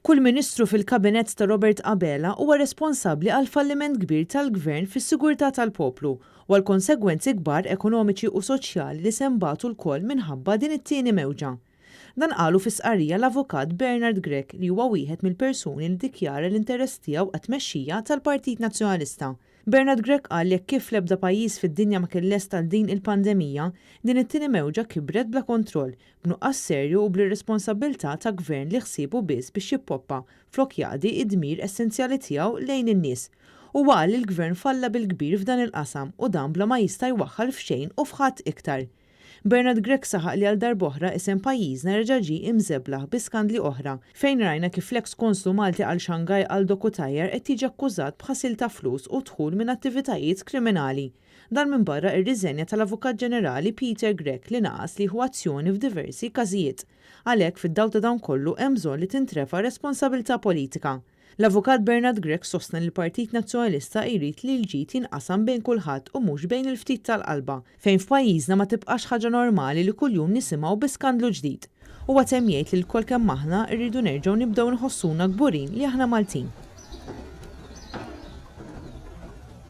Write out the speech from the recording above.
Kull Ministru fil-Kabinett ta' Robert Abela huwa responsabbli għall-falliment kbir tal-Gvern fis-sigurtà tal-poplu u għall-konsegwenzi kbar ekonomiċi u soċjali li se nbatu lkoll minħabba din it-tieni mewġa. Dan qalu fi stqarrija l-Avukat Bernard Grech li huwa wieħed mill-persuni li ddikjara l-interess tiegħu għat-tmexxija tal-Partit Nazzjonalista. Bernard Grech qal li hekk kif l-ebda pajjiż fid-dinja ma kien lest għal din il-pandemija, din it-tieni mewġa kibret bla kontroll, b'nuqqas serju u bl-irresponsabbiltà ta' Gvern li ħsiebu biss biex jippoppa flok jaqdi d-dmir essenzjali tiegħu lejn in-nies. Huwa qal li l-Gvern falla bil-kbir f'dan il-qasam u dan bla ma jista' jwaħħal f'xejn u f'ħadd iktar. Bernard Grech saħaq li għal darb'oħra isem pajjiżna reġa' ġie imżeblaħ bi skandli oħra, fejn rajna kif l-eks Konslu Malti għal Shanghai Aldo Cutajar qed jiġi akkużat b'ħasil ta' flus u dħul minn attivitajiet kriminali. Dan minbarra r-riżenja tal-Avukat Ġenerali Peter Grech li naqas li jieħu azzjoni f'diversi każijiet. Għalhekk, fid-dawl ta' dan kollu hemm bżonn li tintrefa' responsabilità politika. L-Avukat Bernard Grech sostna li l-Partit Nazzjonalista jrid li l-ġid jinqasam bejn kulħadd u mhux bejn il-ftit tal-qalba, fejn f'pajjiżna ma tibqax ħaġa normali li kuljum nisimgħu bi skandlu ġdid. Huwa temm jgħid li lkoll kemm aħna rridu nerġgħu nibdew nħossuna kburin li aħna Maltin.